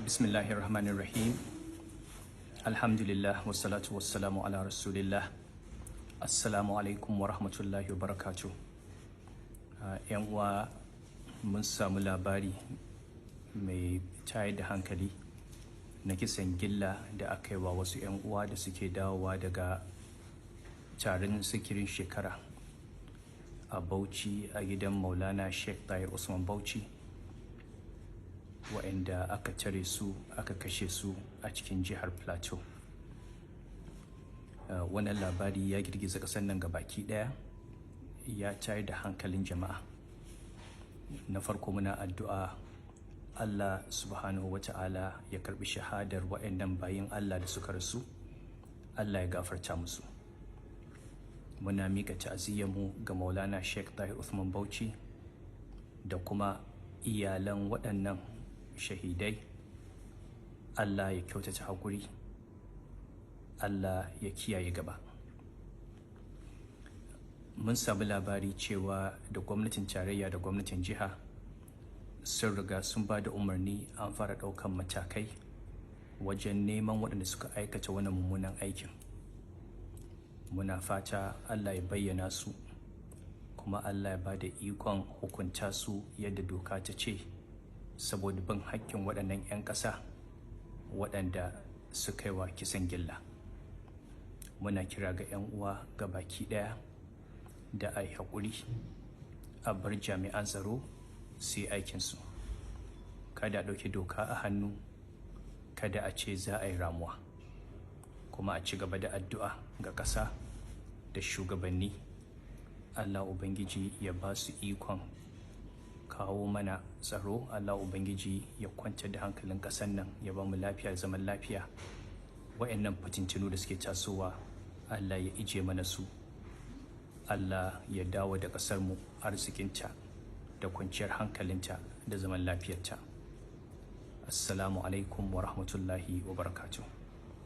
Bismillahirrahmanirrahim. Alhamdulillah, wassalatu wassalamu ala rasulillah. Assalamu alaikum wa rahmatullahi wa barakatuh. Yan uwa, mun samu labari mai tayar da hankali na kisan gilla da aka yi wa wasu 'yan uwa da suke dawowa daga taron zikirin shekara a Bauchi, a gidan Maulana Sheikh Tahir Usman Bauchi, waɗanda aka tare su aka kashe su a cikin jihar Plateau. Wannan labari ya girgiza ƙasar nan baki ɗaya, ya tayar da hankalin jama'a. Na farko, muna addu'a Allah Subhanahu wa Ta'ala ya karbi shahadar waɗannan bayin Allah da suka rasu, Allah ya gafarta musu. Muna miƙa ta'aziyyarmu ga Maulana Sheikh Tahir Uthman Bauchi da kuma iyalan waɗannan shahidai. Allah ya kyautata haƙuri, Allah ya kiyaye gaba. Mun samu labari cewa da gwamnatin tarayya da gwamnatin jiha sun riga sun ba da umarni an fara ɗaukan matakai wajen neman waɗanda suka aikata wannan mummunan aikin. Muna fata Allah ya bayyana su, kuma Allah ya ba da ikon hukunta su yadda doka ta ce, saboda bin haƙƙin waɗannan 'yan ƙasa waɗanda suka yi wa kisan gilla. Muna kira ga 'yan uwa ga baki ɗaya da a yi haƙuri, a bar jami'an tsaro su yi aikinsu. Kada a ɗauki doka a hannu, kada a ce za a yi ramuwa, kuma a ci gaba da addu'a ga ƙasa da shugabanni. Allah Ubangiji ya ba su ikon kawo mana tsaro. Allah Ubangiji ya kwantar da hankalin ƙasar nan, ya ba mu lafiya, zaman lafiya. Wa'annan fitintinu da suke tasowa, Allah ya ije mana su. Allah ya dawo da ƙasarmu arzikinta da kwanciyar hankalinta da zaman lafiyarta. Assalamu alaikum wa rahmatullahi wa barakatuh.